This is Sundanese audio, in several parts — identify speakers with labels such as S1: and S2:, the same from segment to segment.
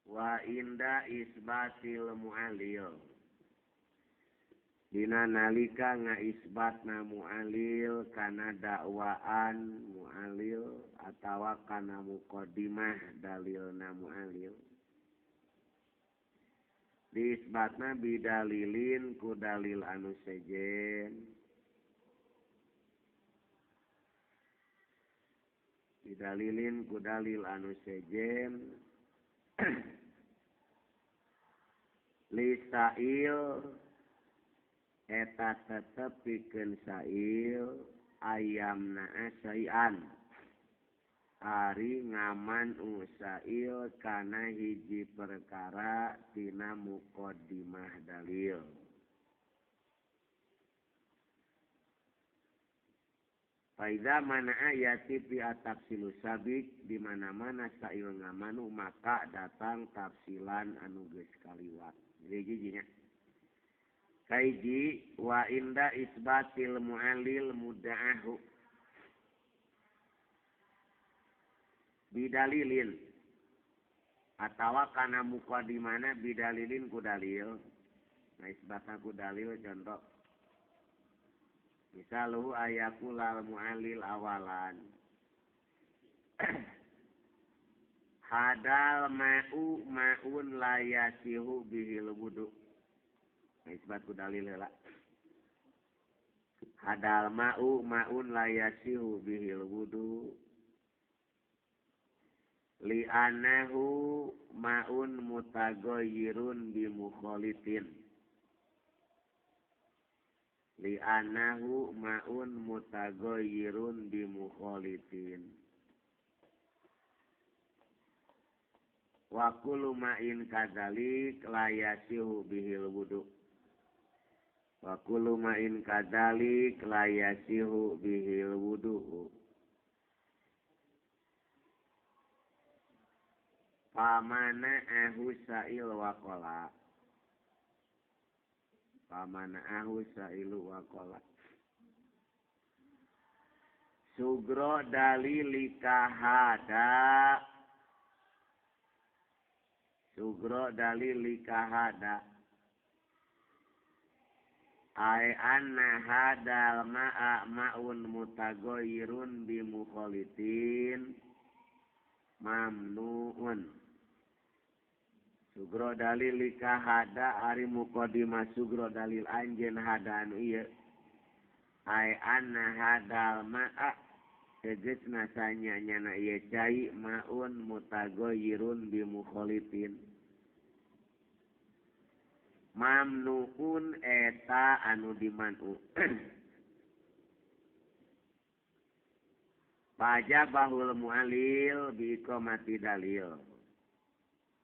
S1: Wa inda isbatil mu'alil dina nalika ngaisbatna mu'alil kana dakwaan mu'alil atawa kana muqaddimah dalilna mu'alil diisbatna bidalilin ku dalil anu sejen bidalilin ku dalil anu sejen lisail eta tetep pikeun sail ayam naa saian ari ngaman usail kana hiji perkara tina muqaddimah dalil. Faida mana ayati fi atafsilu sabik di mana-mana sail ngamanu maka datang tafsilan anu geus kaliwat. Jadi jinya. Kaiji wa inda isbatil mu'alil muda'ahu bidalilin atawa kana muqaddimana bidalilin ku dalil. Nah isbatna ku dalil contoh misaluhu ayakulal mu'alil awalan hadal ma'u ma'un la yasihu bihil wudu. Nah isbat ku dalil heula. Hadal ma'u ma'un la yasihu bihil wudu li'annahu ma'un mutaghayyirun bi mukhalitin li'annahu ma'un mutaghayyirun bi mukhalitin wa kullu ma'in kadzalik la yasihu bihil wudu wa kullu ma'in kadzalik la yasihu bihil wudu. Pamana ahu sa'il waqala pamana ahu sa'ilu waqala sugro dalilika hada sugro dalilika hada ai anna hadal ma'a ma'un mutaghayyirun bi mukhalitin mamnuun. Sugro dalil lika hada ari muqaddimah sugro dalil anjeun hada anu ieu ai anna hadal ma'a tegasna sanya nyana ieu cai maun mutaghayyirun bi mukhalitin mamnuun eta anu dimanu. Pajabahul mu'alil bi iqamati dalil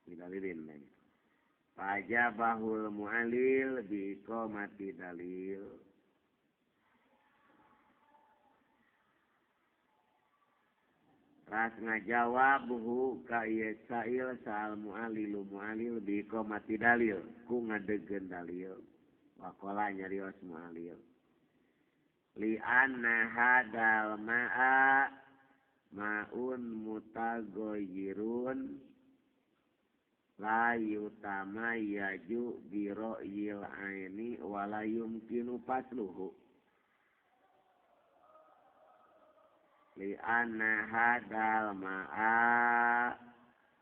S1: bidalilin. Pajabahul mu'alil bi iqamati dalil. Ras ngajawabhu ka ieu sa'il sa'al mu'alilu mu'alil bi iqamati dalil ku ngadegkeun dalil. Waqala nyarios mu'alil li anna hadal ma'a ma'un mutaghayyirun la yutamayyaju bi ra'yil aini wa la yumkinu fasluhu li anna hadal ma'a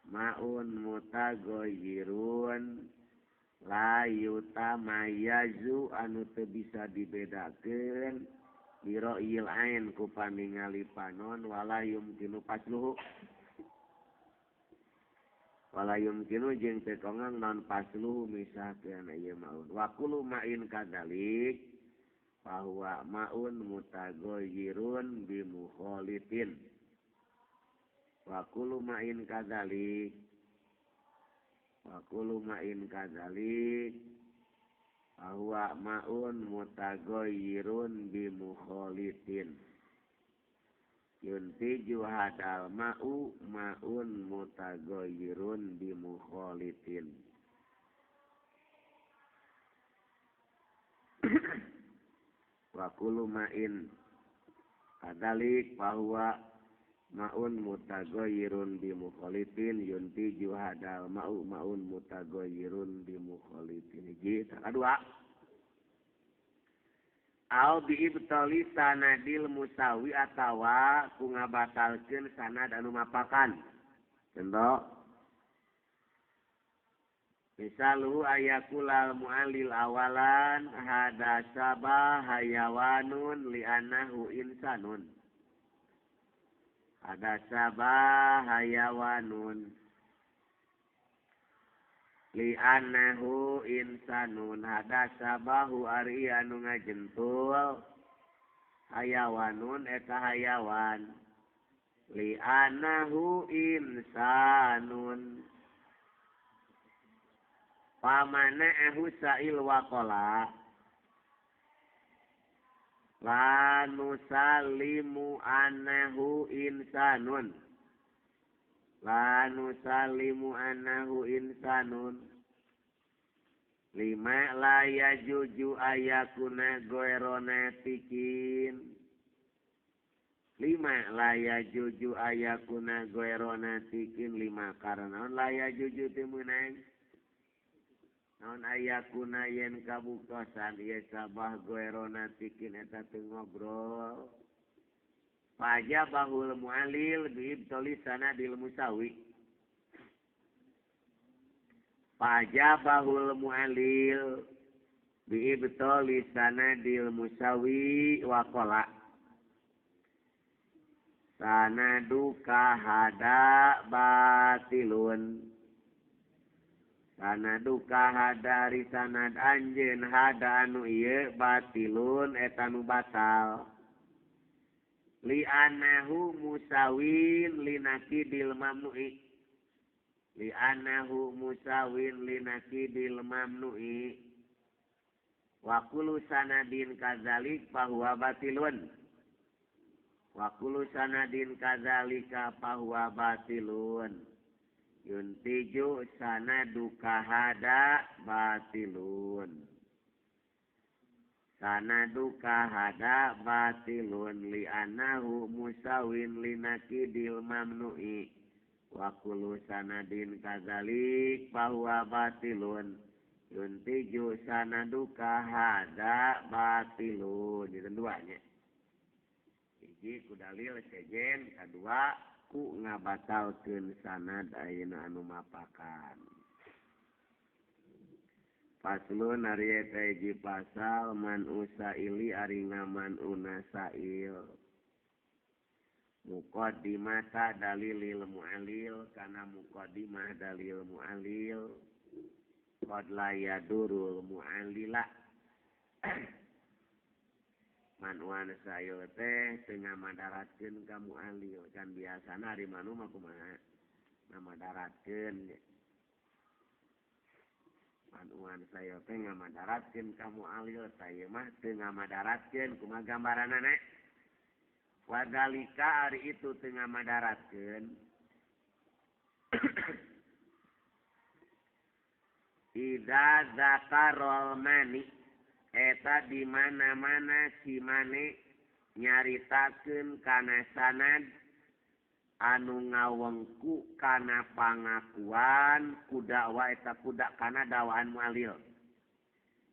S1: ma'un mutaghayyirun la yutamayyazu anu teu bisa dibedakeun bi ra'yil ain ku paningali panon wa la yumkinu fasluhu wala yumkinu jeung teu kongang non pasluhu misahkeun ieu maun wa kullu ma'in kadzalik fahuwa ma'un mutaghayyirun bi mukhalitin wa kullu ma'in kadzalik wa kullu ma'in kadzalik fahuwa ma'un mutaghayyirun bi mukhalitin yuntiju hadal ma'u ma'un mutaghayyirun bi mukhalitin. Wa kullu ma'in kadzalik fahuwa Maun mutaghayyirun bi mukhalitin yuntiju hadal ma'u maun mutaghayyirun bi mukhalitin. Hiji tah kadua au bi ibtali sanadil musawi atawa ku ngabatalkeun sanad anu mapakan. Contoh misalu ayakulal mu'alil awalan hada sabah hayawanun li'annahu insanun. Hada sabah hayawanun li'annahu insanun. Hada sabahu ari anu ngajentul hayawanun eta hayawan li'annahu insanun. Pamana'ahu sa'il waqala la nusallimu annahu insanun. La nusallimu annahu insanun. Lima la yajuju ayakuna goerona tikin. Lima la yajuju ayakuna goerona tikin. Lima karena la yajuju teu meunang. Naon ayakuna yen kabuktosan ieu sabah goerona tikin eta teu ngobrol. Fajabahul mu'alil biibtali sanadil musawi. Fajabahul mu'alil biibtali sanadil musawi wa qala sanaduka hada batilun. Sanaduka hada ari sanad anjeun hada anu ieu batilun eta nu batal. Li'annahu musawin linakidil mamnu'i. Li'annahu musawin linakidil mamnu'i. Wa kullu sanadin kadzalik fahuwa batilun. Wa kullu sanadin kadzalika fahuwa batilun. Yuntiju sanaduka hada batilun. Sanaduka hada batilun li'annahu musawin linakidil mamnu'i. Wa kullu sanadin kadzalik fahuwa batilun. Yuntiju sanaduka hada batilun. Itu duanya. Hiji ku dalil sejen, kadua ku ngabatalkeun sanad ayeuna anu mapakan. Faslun ari eta hiji pasal man usaili ari ngaman unasail. Muqaddimata dalilil mu'alil kana muqaddimah dalil mu'alil qad la yadurul mu'alila. Manuan sail teh teu ngamadaratkeun ka mu'alil kan biasana ari manu mah kumaha ngamadaratkeun. Manuan sail teh ngamadaratkeun ka mu'alil tah ieu mah teu ngamadaratkeun kumaha gambaranna. Wadalika ari itu teu ngamadaratkeun idza zakarol mani eta di mana-mana si mane nyaritakeun kana sanad anu ngawengku kana pangakuan ku dakwa eta kuda kana dakwaan mu'alil.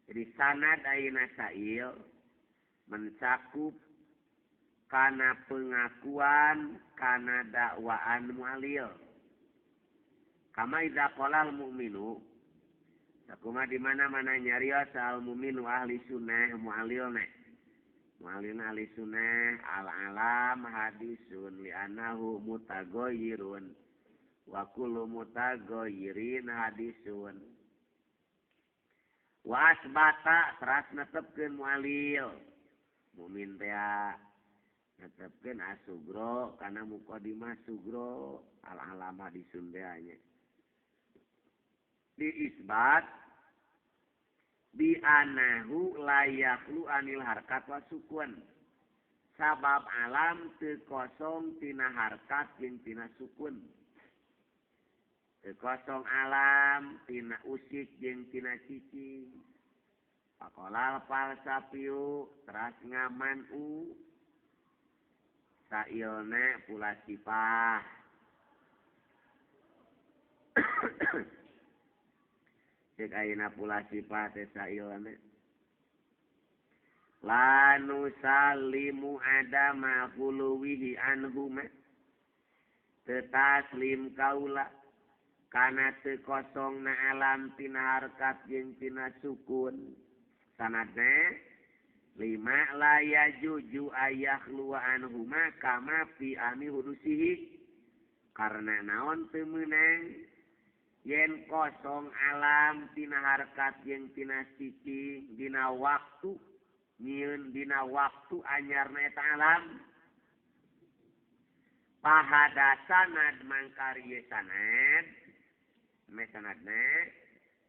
S1: Jadi sanad ayeuna sail mencakup kana pengakuan kana dakwaan mu'alil. Kama idza qala al mu'minu sakuma di mana-mana nyarios al mu'minu ahli sunnah mu'alilna. Mu'alilna ahli sunnah al alam hadisun li'annahu mutaghayyirun wa kullu mutaghayyirin hadisun. Wa asbata teras netepkeun mu'alil. Mu'min teh netepkeun asugro kana muqaddimah sugro al alam hadisun teh nya. Diisbat bi anahu layaklu anil harkat wa sukun. Sabab alam teu kosong tina harkat jeung tina sukun. Teu kosong alam tina usik jeung tina cicing. Pakolal falsafiu teras ngaman u. Sailna pula sifah. Cek ayeuna pula sifah teh sailna. La nusallimu adama khuluwihi anhuma. Teu taslim kaula kana teu kosongna alam tina harkat jeung tina sukun. Sanadna lima la yajuju ayakhlu anhuma kama fi ami hudusihi. Karena naon teu meunang yen kosong alam tina harkat jeung tina cicing dina waktu nyieun dina waktu anyarna eta alam. Pahada sanad mangkari ye sanad me sanadna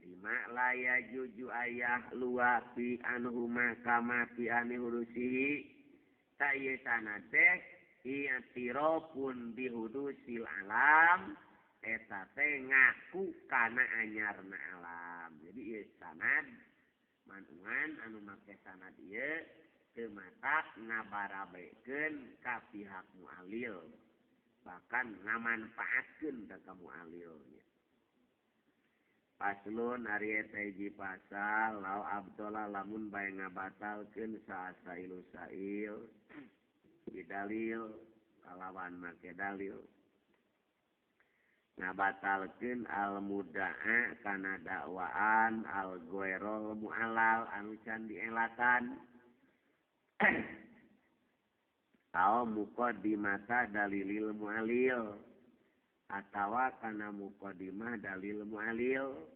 S1: lima la yajuju ayah luwa fi anhuma kama fi ani hudusihi. Ta ieu sanad teh i'tirafun bihudusil alam eta teh ngaku kana anyarna alam. Jadi ieu sanad manuan anu make sanad ieu teu matak ngabarabekeun ka pihak mualil, bahkan ngamanfaatkeun ka mualilnya. Paslon ari eta hiji pasal lau abdola lamun bae ngabatalkeun sailu sail bidalil kalawan make dalil ngabatalkeun al mudaa kana dakwaan al ghairul mualal anu can dielakan au muqaddimata dalilil mualil atawa kana muqaddimah dalil mualil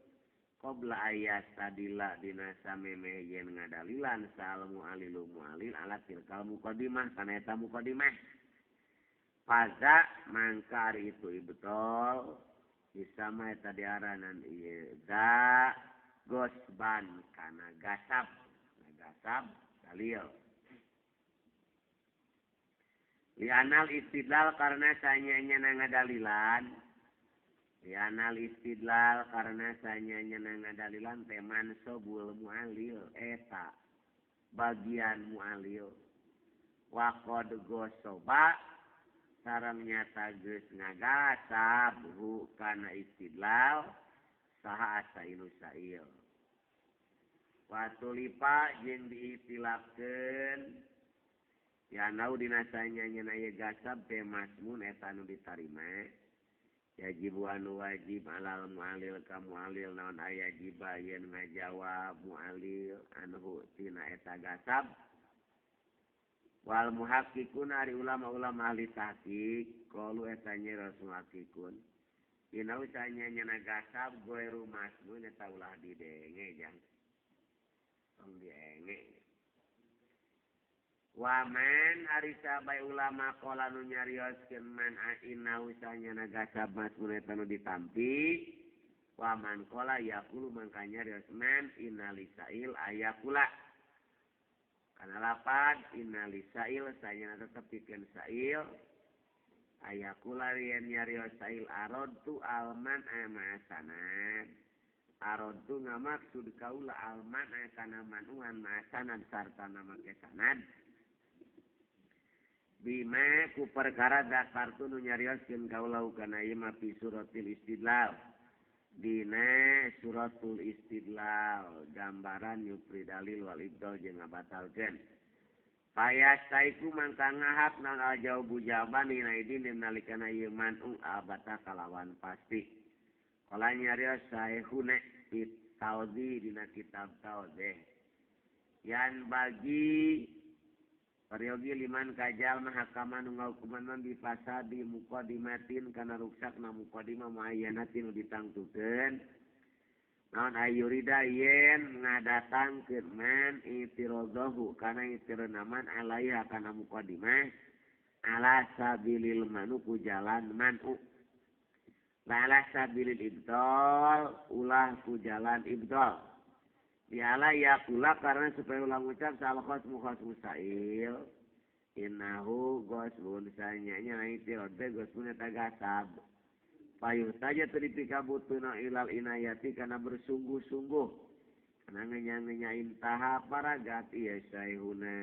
S1: qabla ayat tadila dina samemeh yen ngadalilan sal mualilu mualil ala tilkal muqaddimah kana eta muqaddimah. Faza mangkar itu ibtol isama eta diaranan ieu da gosban kana gasab gasab dalil. Lianal istidlal karena sanyanya ngadalilan. Lianal istidlal karena sanyanya ngadalilan teh mansobul mualil eta bagian mualil. Waqad gosoba sareng nyata geus ngagasab hu kana istidlal saha asailu sail. Watulipa jeung diitilafkeun ya nau dina sanyanya ieu gasab teh masmun eta anu ditarima. Yajibu anu wajib alal mualil ka mualil naon aya jiba yen ngajawab mualil anhu tina eta gasab. Wal muhaqqiqun ari ulama-ulama ahli tahqiq qalu eta nyieros muhaqqiqun dina sanyanya gasab ghairu masmun eta ulah didenge jang tong dienge. Waman ari sabai ulama qala nu nyarioskeun man inna usanya gasab masmun eta nu ditampi. Waman qala yaqulu mangka nyarios man inna lisail ayakula kana lapad inna lisail sanyana tetep pikeun sail ayakula yen nyarios sail aradtu alman ama sanad aradtu ngamaksud kaula alman kana manuan ma sanad sarta make sanad bima ku perkara dakartu nu nyarioskeun kaula kana ieu mah fi suratil istidlal dina suratul istidlal gambaran nyupri dalil wal ibdal jeung ngabatalkeun. Payastaiku mangka ngahap naon al jawabu jawaban dina idin nalikana ieu manu abata kalawan pasti. Kala nyarios saehuna fi tawdi dina kitab tawdih yan bagi peryogi liman kajal mahakama nu ngahukuman man bifasadi muqaddimatin kana ruksakna muqaddimah muayyanatin nu ditangtukeun naon ayurida yen ngadatangkeun man itiradhahu kana itiradna man alaiha kana muqaddimah ala sabilil manu ku jalan manu la ala sabilil ibtal ulah ku jalan ibtal. Diala yakula karena supaya ulang ucap salah khosmu khosmu sail innahu gosbun sanyanya itirad teh gosbun eta gasab. Payuh saja teu dipikabutuna ilal inayati kana bersungguh-sungguh kana ngenya-ngenya intaha paragat ieu saihuna.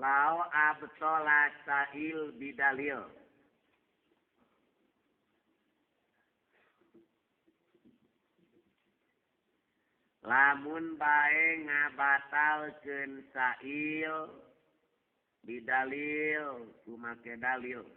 S1: Lao abtola sa'il bidalil. Lamun bae ngabatalkeun sa'il bidalil kumake dalil.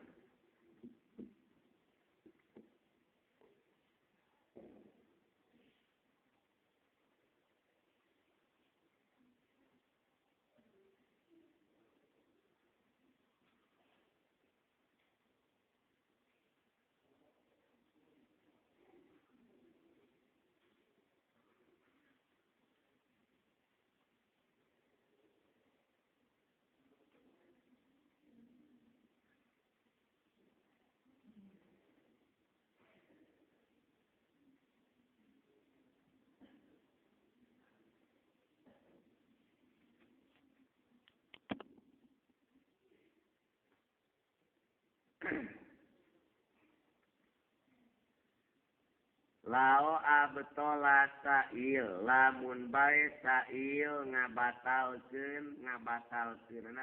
S1: Lao abtola sa'il lamun bae sa'il ngabatalkeun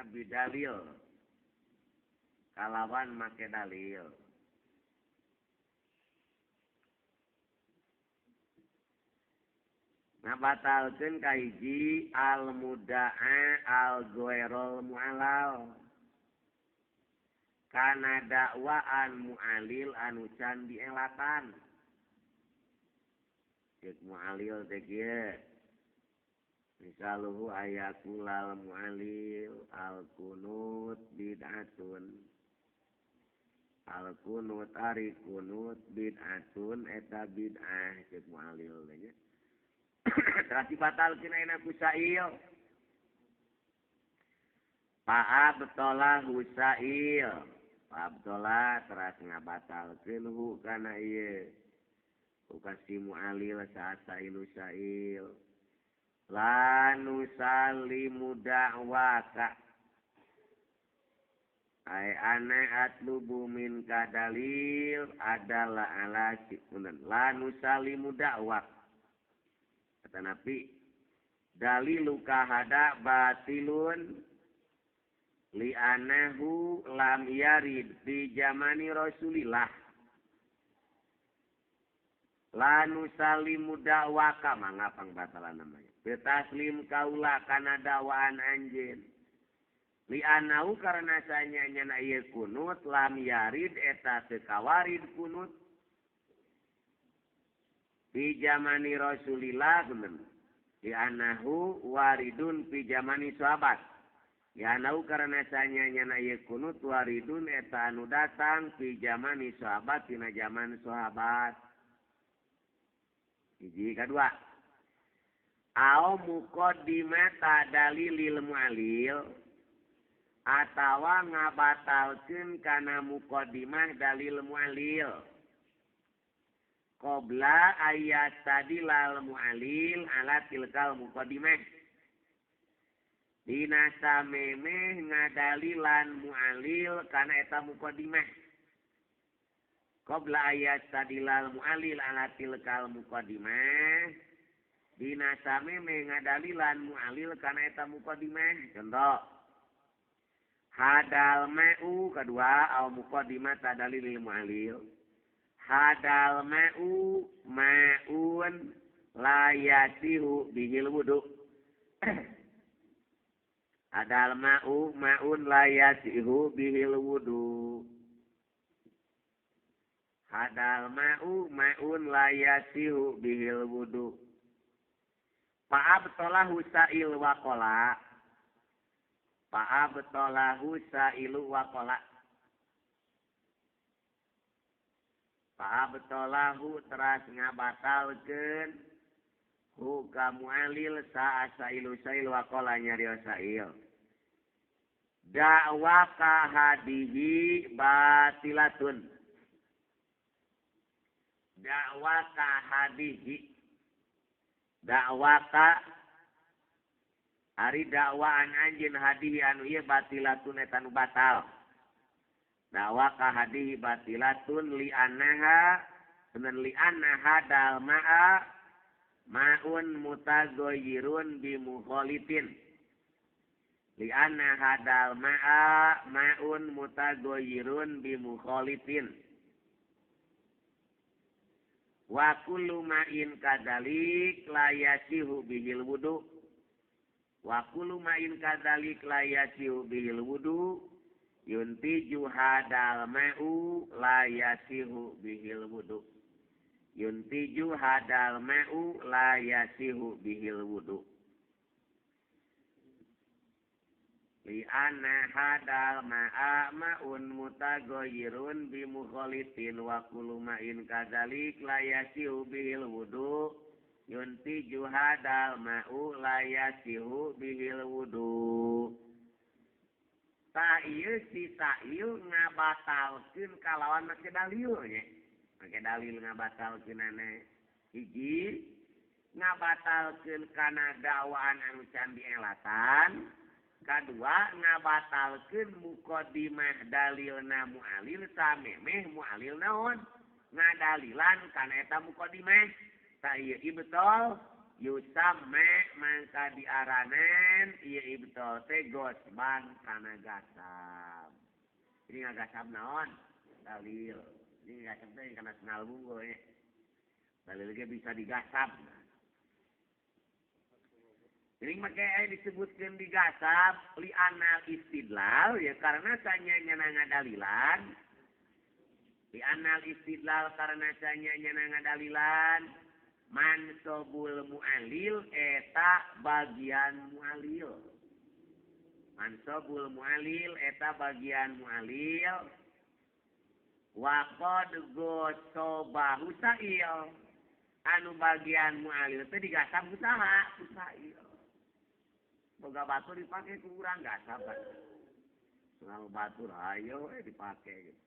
S1: bidalil kalawan make dalil. Ngabatalkeun kahiji al muda'a al ghairul mu'alal kana dakwaan mu'alil anu can dielatan. Cek mu'alil teh kieu. Misaluhu ayakulal mu'alil al-kunut bid'atun. Al-kunut ari kunut bid'atun eta bid'ah cek mu'alil teh nya. Teras dibatalkeun ayeuna ku sa'il. Fa'abtalahu sa'il. Fa'abtala teras ngabatalkeun hu kana ieu. Ukasi mu'alil saat sa'ilu sa'il. La nusalimu da'waka. Ai ana atlubu minka dalil adalah ala sikunan. La nusalimu da'wak. Kata Nabi, daliluka hada batilun li'anahu lam yarid fi jamani Rasulillah. La nusalimu da'waka mangga pangbatalan namanya. Bitaslim kaula kana dakwaan anjeun. Li'anahu karena sanya nyana ieu kunut lam yarid eta teu kawarid kunut. Fi jamani Rasulillah geuneuh. Li'anahu waridun fi jamani sahabat. Li'anahu karena sanya nyana ieu kunut waridun eta anu datang fi jamani sahabat dina jaman sahabat. Hiji kadua. Au muqaddimata dalilil mu'alil atawa ngabatalkeun kana muqaddimah dalil mu'alil. Qabla ayat tadilal mu'alil ala tilkal muqaddimah. Dina samemeh ngadalilan mu'alil kana eta muqaddimah. Qabla ayat tadilal mu'alil ala tilkal muqaddimah. Dina samemeh ngadalilan mu'alil kana eta muqaddimah. Contoh hadal ma'u kedua au muqaddimah tadalil mu'alil. Hadal ma'u ma'un la yasihu bihil wudu. Hadal ma'u ma'un la yasihu bihil wudu. Hadal ma'u ma'un la yasihu bihil wudu. Fa'abtalahu sa'il waqala. Fa'abtalahu sa'ilu waqala. Fa'abtalahu teras ngabatalkeun hu ka mu'alil sa'a sa'ilu sa'il waqala nyarios sa'il. Da'waka hadihi batilatun. Da'waka hadihi. Da'waka ari dakwaan anjeun hadihi anu ieu batilatun eta nu batal. Da'waka hadihi batilatun li'annaha sunan li'annaha dal ma'a ma'un mutaghayyirun bi mukhalitin. Li anna hadal ma'a ma'un mutagoyirun bi mukhalitin. Wa kullu ma'in kadzalik la yasihu bihil wudu. Wa kullu ma'in kadzalik la yasihu bihil wudu yuntiju hadal ma'u la yasihu bihil wudu. Yuntiju hadal ma'u la yasihu bihil wudu. Li anna hadal ma'a ma'un mutagoyirun bi mukhalitin wa kullu ma'in kadzalik la yasihu bihil wudu yuntiju hadal ma'u la yasihu bihil wudu. Ta ieu si sa'il ngabatalkeun kalawan make dalil nya. Make dalil ngabatalkeunana hiji ngabatalkeun kana dakwaan anu can dielatan. Kadua ngabatalkeun muqaddimah dalilna mu'alil samemeh mu'alil naon ngadalilan kana eta muqaddimah. Ta ieu ibtal yusamma mangka diaranan ieu ibtal teh gosban kana gasab. Ini ngagasab naon? Dalil. Ini gasab teh kana senal bungkul nya. Dalil ge bisa digasab. Jadi makanya disebutkan digasab li anal istidlal ya karena sanyanya ngadalilan. Li anal istidlal karena sanyanya ngadalilan mansobul mu'alil eta bagian mu'alil. Mansobul mu'alil eta bagian mu'alil wa qad gosobahu sa'il. Anu bagian mu'alil teh digasab ku saha? Ku sa'il. Boga batu dipake ku urang gasab. Senang batur ayo dipake gitu.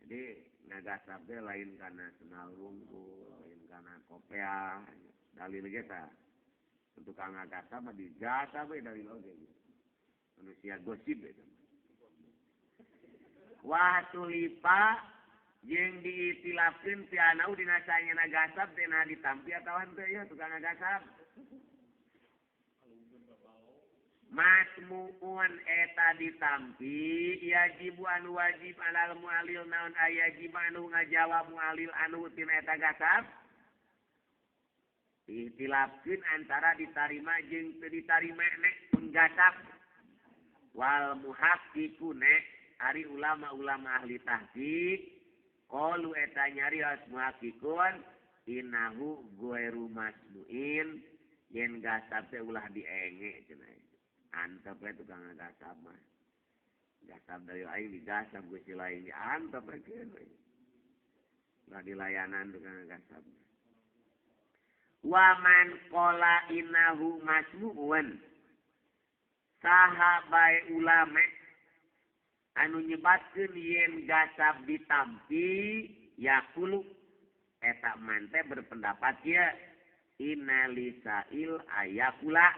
S1: Jadi ngagasab teh lain kana senal wungkul, lain kana kopeah, dalil ge tah. Tukang ngagasab mah digasab we dalil oge. Manusia gosip eta. Wa tulipa jeung diitilafkeun ti anau dina sanyana gasab teh nah ditampi atawa henteu ya tukang ngagasab. Masmuun eta ditampi yajibu anu wajib alal mu'alil naon ayajib anu ngajawab mu'alil anu tina eta gasab. Diitilafkeun antara ditarima jeung teu ditarima nek pun gasab. Wal muhaqqiqune ari ulama-ulama ahli tahqiq qalu eta nyarios muhaqqiqun innahu ghairu masmuin yen gasab teh ulah dienge cenah. Antep we tukang gasab mah. Gasab dari aing digasab ku si lain diantep we keun we. Ulah dilayanan tukang gasab. Wa man qala innahu masmuun. Saha bae ulama anu nyebatkeun yen gasab ditampi yaqulu eta man teh berpendapat kieu inna lisail ayakula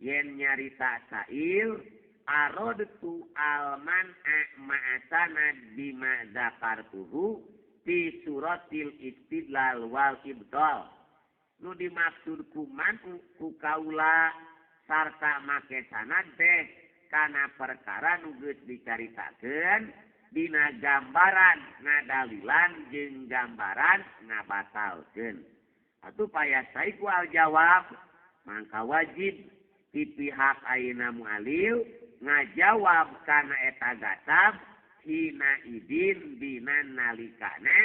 S1: yen nyarita sa'il aradtu alman ma'asana bima zakartuhu fi suratil istidlal wal ibtal. Nu dimaksud ku man ku kaula sarta make sanad teh kana perkara nu geus dicaritakeun dina gambaran ngadalilan jeung gambaran ngabatalkeun. Atuh payasai ku al jawab mangka wajib di pihak ayeuna mu'alil ngajawab kana eta gasab hina idin dina nalikana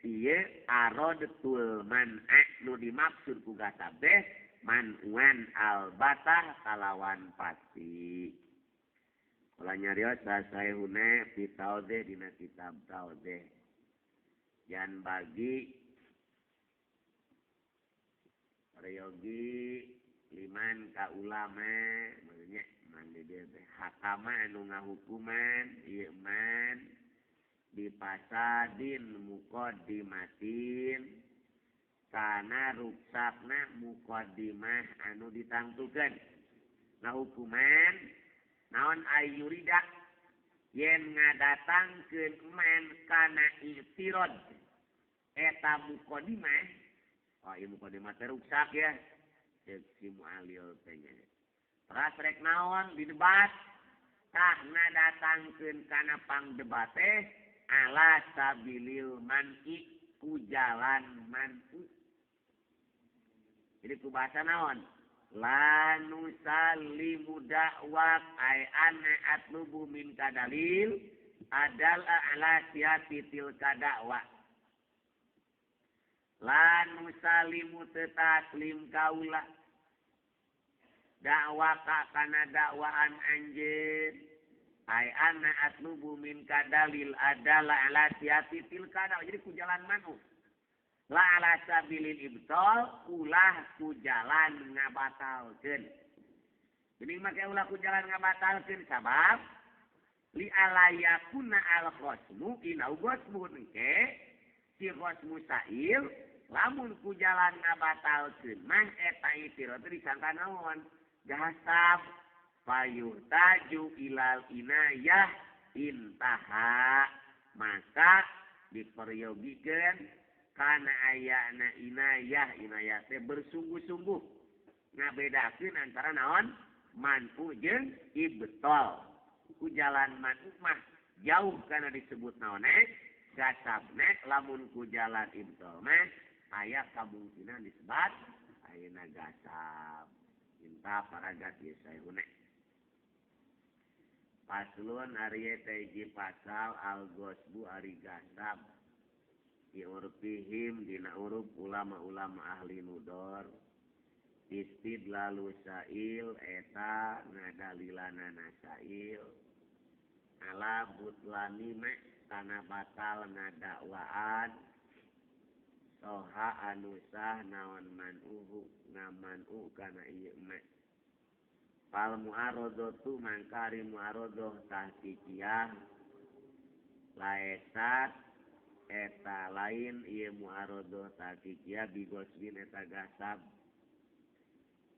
S1: ieu aradtul man'a nu dimaksud ku gasab teh man'uan albatah kalawan pasti. Kala nyarios sasaehuna fi taudeh dina kitab taudeh. Jan bagi prayogi liman ka ulama maksudnya man di dieu teh hakama anu ngahukuman ieu man dipasadin muqaddimatin kana ruksakna muqaddimah anu ditangtukeun ngahukuman naon ayurida yen ngadatangkeun man kana i'tirad eta muqaddimah. Oh ieu muqaddimah teh ruksak ya. Cek si mu'alil teh nya. Teras rek naon didebat tah ngadatangkeun kana pangdebat teh ala sabilil man'i ku jalan man'u. Jadi ku bahasa naon? La nusallimu da'wak ay anna atlubu min kadalil adal ala siyati tilka da'wa. La nusalimu tetaslim kaula dakwa kana dakwaan anjeun ay anna atlubu min kadalil adala ala siyati tilka da'wa. Jadi ku jalan manu la ala sabilil ibtal ulah ku jalan ngabatalkeun. Geuning make ulah ku jalan ngabatalkeun sabab li alayakuna al khosmu inau ghosmun engke si khosmu sa'il lamun ku jalan ngabatalkeun mah eta itiro teh disangka naon jasab fayuhtaju ilal inayah intaha maka diperyogikeun kana ayana inayah inayah teh bersungguh-sungguh ngabedakeun antara naon man'u jeung ibtal. Ku jalan man'u mah jauh kana disebut naon gasabna lamun ku jalan ibtal mah aya kamungkinan disebat ayeuna gasab. Inta paragat ieu sayhuna. Paslon ari teh hiji pasal al-ghasbu ari gasab. Diurfihim dina uruf ulama-ulama ahli nudor istidlalu sa'il eta ngadalilanana sa'il ala butlani ma kana batal ngadakwaan soha anu sah naon man'uhu ngaman'u kana ieu ma fal mu'aradatu mangkari mu'aradah tahqiqiyah laesat eta lain ieu mu'aradah tahqiqiyah bigosbin eta gasab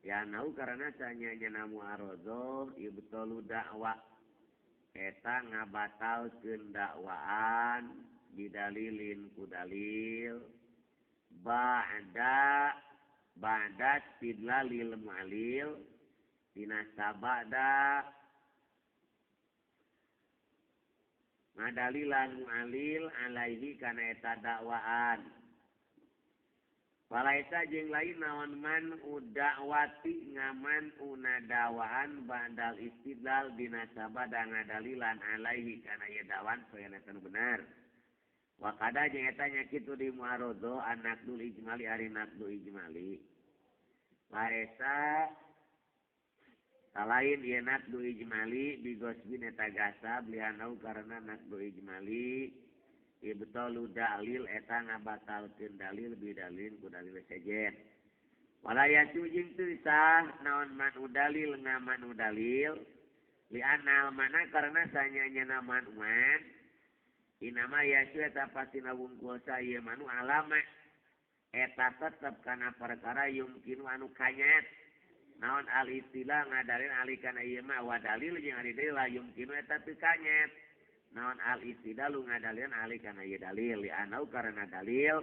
S1: ya nau karena sanyanya mu'aradah ibtalu dakwa eta ngabatalkeun dakwaan bidalilin ku dalil ba'da ba'da istidlalil mu'alil dina sabada ngadalilan mu'alil alaihi kana eta dakwaan. Walaisa jeung lain naon man udakwati ngaman unadawaan ba'dal istidlal dina sabada ngadalilan alaihi kana ieu dakwaan soyana eta bener. Wa kada jeung eta nya kitu di mu'aradho anakdul ijmali ari nakdu ijmali. Laisa lain ieu nakdu ijmali bigosbin eta gasab lianau karena nakdu ijmali ibtalu dalil eta ngabatalkeun dalil bidalil ku dalil sejen. Wala yacu jeung teu sah naon manu dalil ngamanu dalil lianal mana karena sanyanya manuan inama yacu eta pastina wungkul sa ieu manu alama eta tetep kana perkara yumkinu anu kanyat naon al istilah ngadalil ali kana ieu mah wa dalil jeung ari deui la yumkinu eta teu kanyet naon al istidalu ngadalil ali kana ieu dalil li anau karena dalil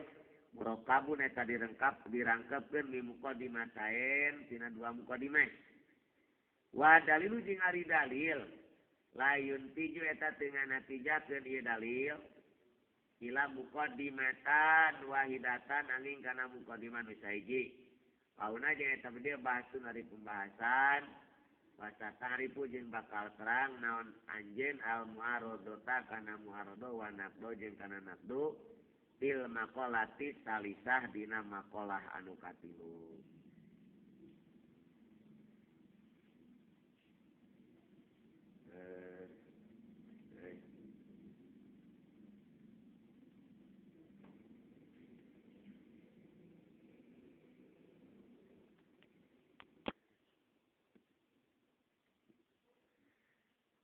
S1: murakkabun eta direngkap dirangkepkeun mi muqaddimatain tina dua muqaddimah wa dalilu jeung ari dalil layun tiju eta teu nganatijakeun ieu dalil ila muqaddimatan wahidatan angin kana muqaddimah nu sahiji. Pauna jeung eta dia bahasun ari pembahasan bahasa ta'rifu jeung bakal terang naon anjeun al mu'aradata kana mu'aradah wa naqdu jeung kana naqdu fil maqalati salisah dina maqalah anu katilu.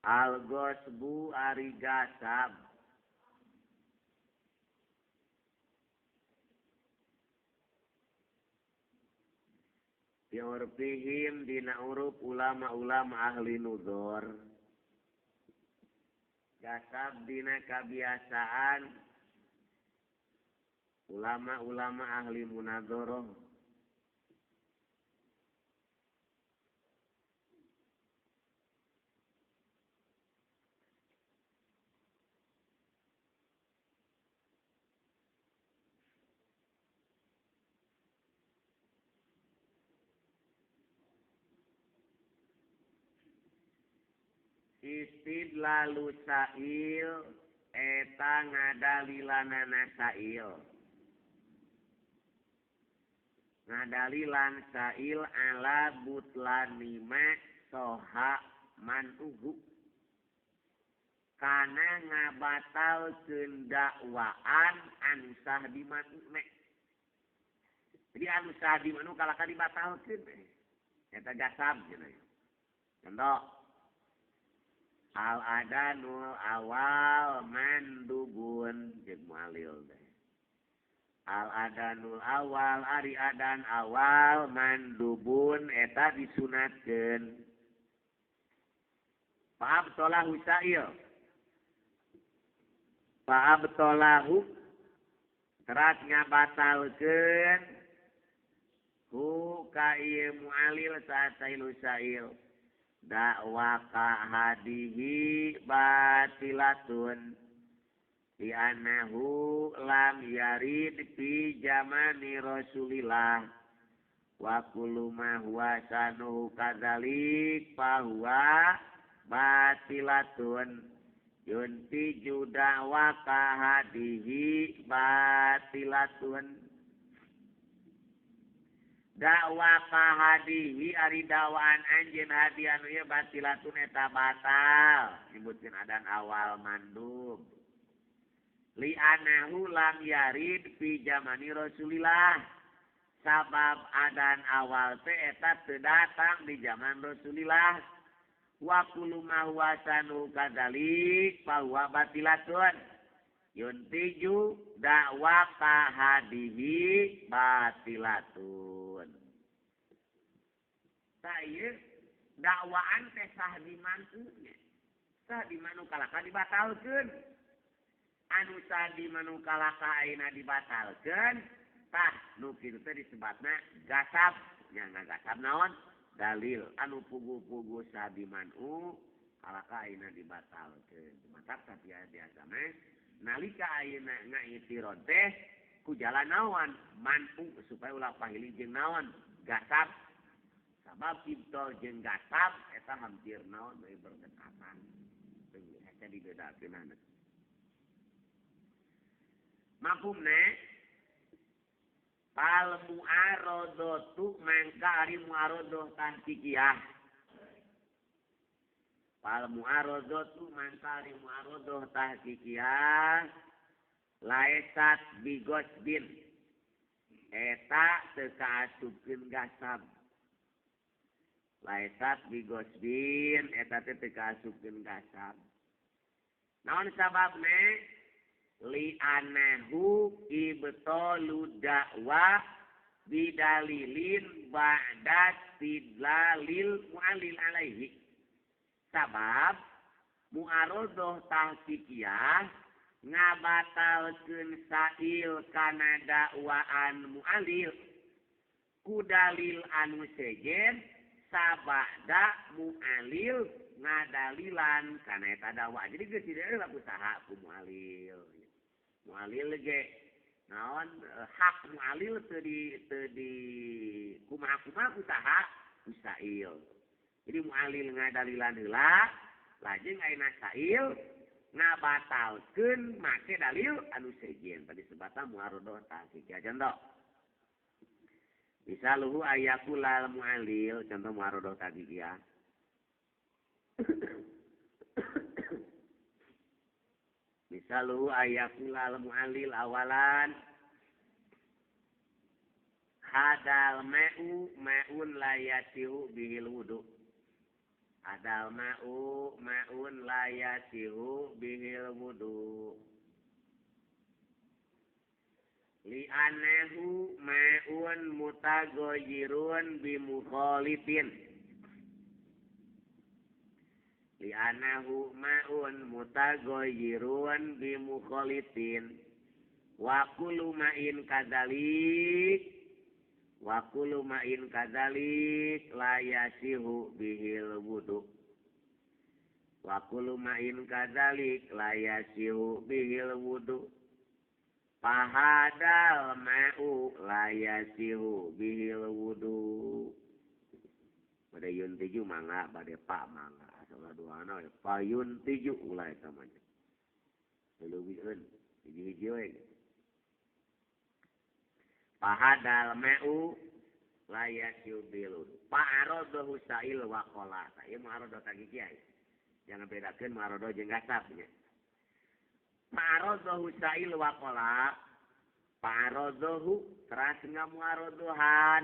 S1: Al-ghasbu ari gasab Bi'urfihim dina uruf ulama-ulama ahli nuzur gasab dina kabiasaan ulama-ulama ahli munadharah. Istidlalu sa'il eta ngadalilanana sa'il. Ngadalilan sa'il ala butlanima soha manuhu. Kana ngabatalkeun dakwaan anu sah dimanune. Jadi anu sah dimanu kalaka dibatalkeun eta gasab cenah. Contoh al adanul awal mandubun jeung mualil teh. Al adanul awal ari adan awal mandubun eta disunatkeun. Fa'abtolahu sa'il. Fa'abtolahu terat ngabatalkeun hu ka ieu mualil sa'il sa'il. Dakwa ka hadihi batilatun li annahu lam yarid fi zamani Rasulillah wa kullu ma huwa sanuhu kadzalik fa huwa batilatun yuntiju dakwa ka hadihi batilatun. Dakwa kahadihi ari dakwaan anjeun hadi anu ieu batilatun eta batal nyebutkeun adan awal mandub li anahu lam yarid fi zamani Rasulillah sabab adan awal teh eta teu datang di zaman Rasulillah wa kullu ma huwa sanu kadzalik fa huwa batilatun yuntiju dakwa kahadihi batilatun. Sair dakwaan teh sah dimanu nya. Sah dimanu kalaka dibatalkeun. Anu sah dimanu kalaka ayeuna dibatalkeun, tah nu kitu teh disebatna gasab. Nya ngagasab naon? Dalil anu pugu-pugu sah dimanu kalaka ayeuna dibatalkeun. Mantap tapi biasa mah nalika ayeuna ngaitirod teh ku jalan naon? Manu supaya ulah pahili jeung naon? Gasab. Sabab ibtol jeung gasab eta hampir naon deui berdekatan. Eta dibedakeunana. Mafhumna fal mu'aradatu mangka ari mu'aradah tahqiqiyah. Fal mu'aradatu mangka ari mu'aradah tahqiqiyah laesat bigosbin eta teu kaasupkeun gasab. Laesat bigosbin eta teh teu kaasupkeun gasab. Naon sababna? Li anahu ibtalu da'wa bidalilin ba'da istidlalil mu'alil alaihi. Sabab mu'aradah tahqiqiyah ngabatalkeun sa'il kana dakwaan mu'alil ku dalil anu sejen sabada mu'alil ngadalilan kana eta dakwah. Jadi geus dieu lah usaha ku mu'alil. Mu'alil ge naon hak mu'alil teu di kumaha-kumaha usaha usail. Jadi mu'alil ngadalilan heula lajeng ayeuna sa'il ngabatalkeun make dalil anu sejen. Tadi sebatan mu'aradah tahqiqiyah. Contoh misaluhu ayakulal mu'alil, contoh mu'aradah tahqiqiyah. Misaluhu ayakulal mu'alil awalan hadal ma'u ma'un la yasihu bihil wudu. Hadal ma'u ma'un la yasihu bihil wudu. Li anahu ma'un mutaghayyirun bi mukhalifin. Li anahu ma'un mutaghayyirun bi mukhalitin. Wa kullu ma'in kadzalik wa kullu ma'in kadzalik la yasihu bihil wudu. Wa kullu ma'in kadzalik la yasihu bihil wudu. Fahadal ma'u la yasihu bihil wudu. Bade yun tujuh mangga, bade pak mangga. Salah dua ana payun tiju ulah eta mah. Leuwihkeun hiji-hiji we. Pahadal ma'u la yasiu bil. Fa'aradahu sa'il wa qala. Ieu mu'aradah ka kiai. Jangan bedakeun mu'aradah jeung gasab nya. Fa'aradahu sa'il wa qala. Fa'aradahu teras ngamu'aradahan.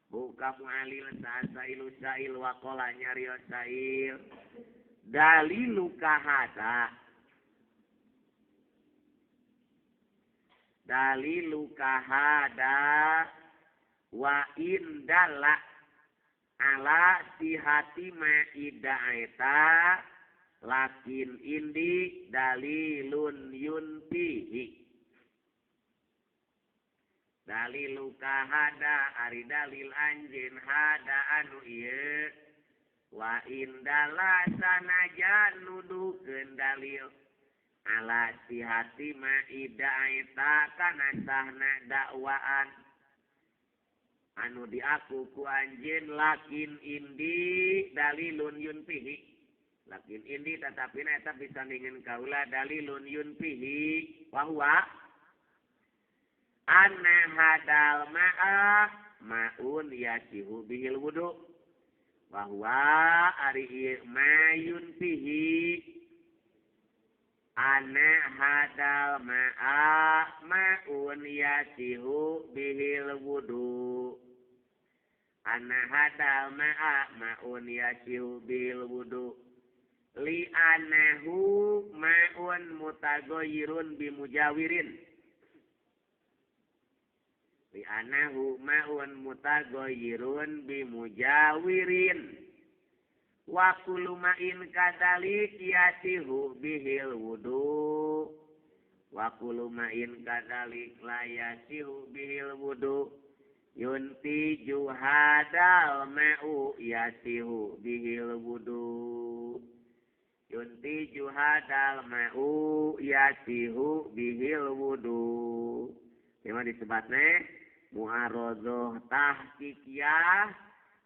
S1: Buka mu'alil sa'ilu sa'il wa qala nyarios sa'il. Dalilu kahada. Dalilu kahada wa indala ala sihati ma'idaeta lakin indi dalilun yuntihi. Dalilu kahada ari dalil anjeun hada anu ieu wa indala sanajan nuduhkeun dalil ala sihati ma'idaeta kana sahna dakwaan anu diaku ku anjeun lakin indi dalilun yunfihi. Lakin indi tatapina eta bisa ningin kaula dalilun yunfihi wa huwa anna hadal ma'a ma'un yasihu bihil wudu wa huwa ari ieu ma yunfihi anna hadal ma'a ma'un yasihu bihil wudu. Anna hadal ma'a ma'un yasihu bihil wudu li anahu ma'un mutagoyirun bimujawirin. Li anahu ma'un mutagoyirun bimujawirin wa kullu ma'in kadalik yasihu bihil wudu wa kullu ma'in kadalik la yasihu bihil wudu yunti juhadal ma'u yasihu bihil wudu yunti juhadal ma'u yasihu bihil wudu. Memang disebutnya mu'aradhah tahqiqiyah.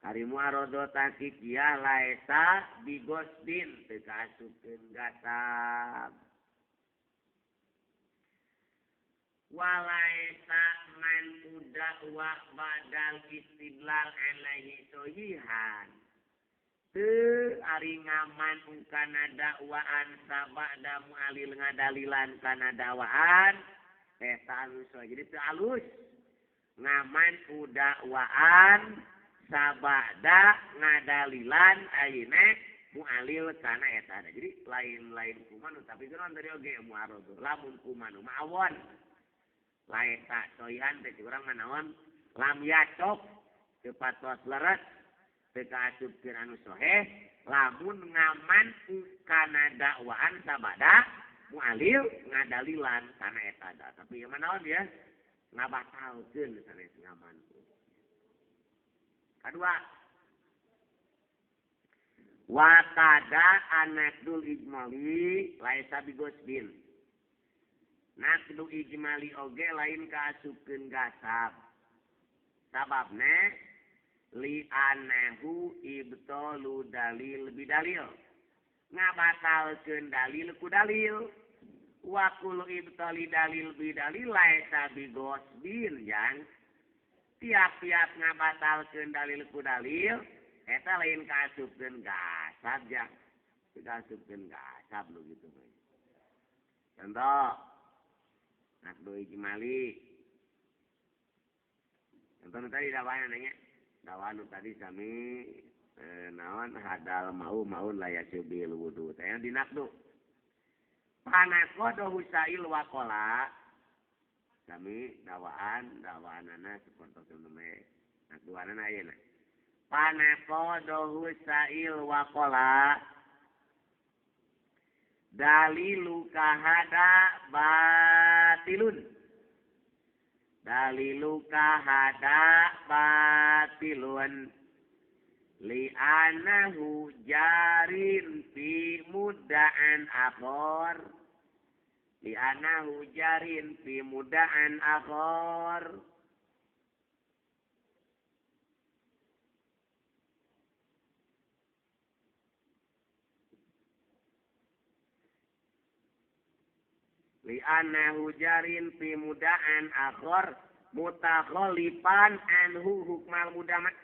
S1: Ari mu'aradhah tahqiqiyah laesa bigosdin teu kaasupkeun gasab. Walaisa man udakwa badal istidlal alaihi sohihan. Teu ari ngaman kana dakwaan sabada mu'alil ngadalilan kana dakwaan eta alus. Jadi teu alus ngaman udakwaan sabada ngadalilan ayeuna mu'alil kana eta. Jadi lain-lain kumanu tapi kunaon tadi oge mu'aradh lamun kumanu mah awon laeta soihan teh urang mah naon lam yacok teu patos leres teu kaasupkeun anu soheh lamun ngaman kana dakwaan sabada mu'alil ngadalilan kana eta. Tapi ieu mah naon ya ngabatalkeun sanes ngaman. Kedua, wa kada anakdul ijmali laisa bigosbin. Nakdu ijmali oge lain kaasupkeun gasab. Sababna li anahu ibtalu dalil bidalil. Ngabatalkeun dalil ku dalil. Wa kullu ibtali dalil bidalil laisa bigosbin jang. Tiap-tiap ngabatalkeun dalil ku dalil eta lain kaasupkeun gasab jang. Kaasupkeun gasab lu gitu. Contoh nakdu ijmali. Contoh tadi dakwaan nanya. Dakwaan tadi sami naon hadal mau maun la yasubil wudu. Teh dinakdu. Panaqadahu sa'il waqala. Sami dakwaan dakwaanana sapertos nu nakduanana ayeuna. Panaqadahu sa'il waqala. Dalilu kahada batilun. Dalilu kahada batilun. Li'anahu jarin fi mudda'an akhor. Li'anahu jarin fi mudda'an akhor. Li annahu jarin fi mudaan akhar mutakhalifan anhu hukmal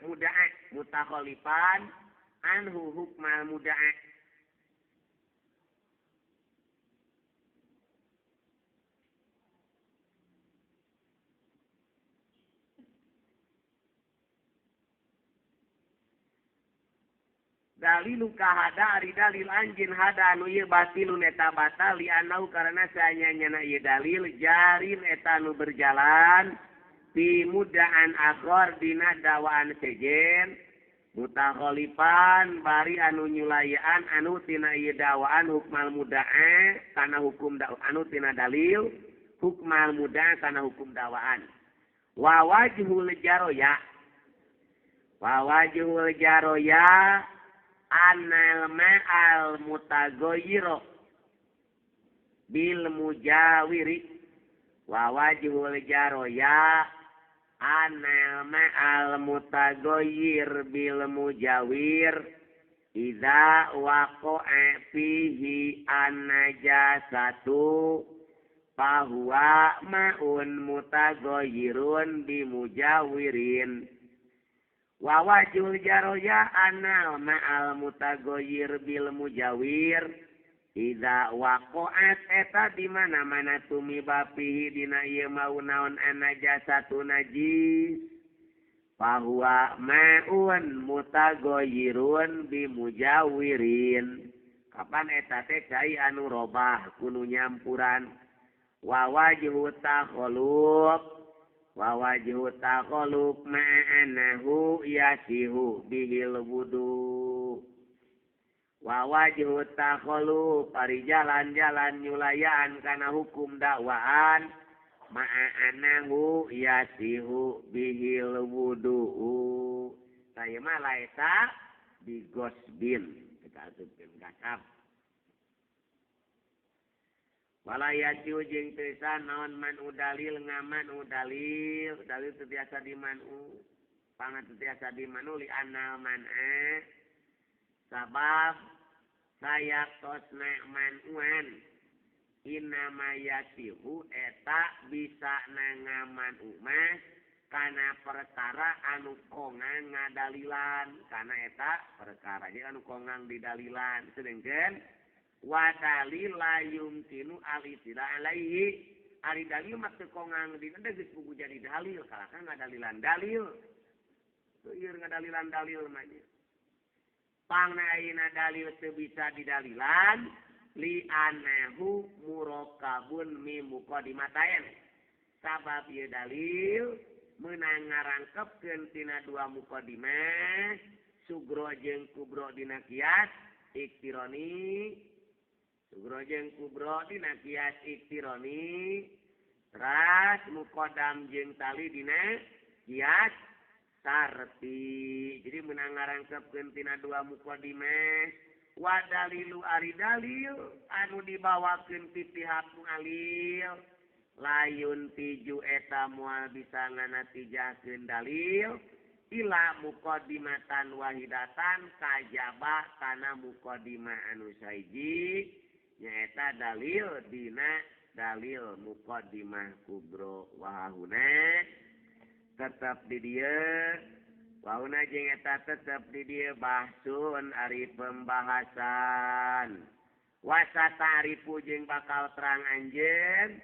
S1: muda'a mutakhalifan anhu hukmal muda'a. Dalilu kahada ari dalil anjeun hada anu ieu batilun eta batal li anau karena saanya-nyana ieu dalil jarin eta nu berjalan fi mudaan akhar dina dawaan sejen mutakhalifan bari anu nyulayaan anu tina ieu dawaan hukmal mudaa kana hukum anu tina dalil hukmal mudaa kana hukum dawaan. Wa wajhul jaroya wa wajhul jaroya anal ma'al mutagoyiro bil mujawiri wa wajhul jaroya anal ma'al mutagoyir bil mujawir idza waqa'a fihi an-najasatu fahuwa ma'un mutagoyirun bi mujawirin. Wa wajhul jaroya anal ma'al mutagoyir bil mujawir idza waqa'at eta di mana-mana tumiba fihi dina ieu mau naon an-najasatu najis fahuwa ma'un mutagoyirun bi mujawirin. Kapan eta teh cai anu robah kudu nyampuran. Wa wajhu takhalluq wa wajhu taqallub ma'anahu yasihu bihil wudu. Wa wajhu taqallub ari jalan-jalan nyulayaan kana hukum dakwaan ma'anahu yasihu bihil wudu. Tah mah laeta bigosbin kita asupkeun kasab. Wala yasiu jeung teu naon manu dalil ngamanu dalil dalil teu tiasa dimanu pangat teu tiasa dimanu li anal man'a sabab sayaktosna manuan inama yasihu eta bisa nangaman mah kana perkara anu kongang ngadalilan kana eta perkara jadi anu kongang didalilan sedengkeun wa dalil la yumkinu al-istila alaihi ari dalil mah teu kongang dina geus pugu jadi dalil kalahkan ngadalilan dalil teu ieu ngadalilan dalil mah pangna ayeuna dalil teu bisa didalilan li anahu murakabun mi muqaddimatain sabab ieu dalil meunang ngarangkepkeun tina dua muqaddimah sugro jeung kubro dina kias iktironi sugro jeung kubro dina kias iktironi teras muqaddam jeung tali dina kias sarti. Jadi meunang ngarangkepkeun tina dua muqaddimah wa dalilu ari dalil anu dibawakeun ti pihak mualil layun tiju eta moal bisa nganatijahkeun dalil ila muqaddimatan wahidatan kajaba kana muqaddimah anu saiji nyaeta dalil dina dalil muqaddimah kubro. Wahuna tetep di dieu wahuna jeung eta tetep di dieu bahsun ari pembahasan wasatarifu jeung bakal terang anjeun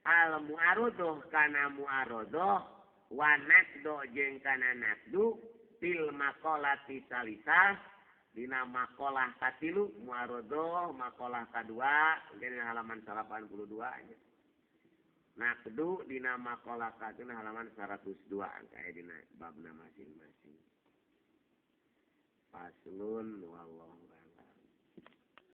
S1: al mu'arodoh kana mu'arodoh wa nakdo jeung kana nakdu fil maqalati salisah dina maqalah katilu mu'arodoh maqalah kadua dina halaman 82 nya nakdu dina maqalah katilu halaman 102 kaya dina babna masing-masing. Faslun wallahu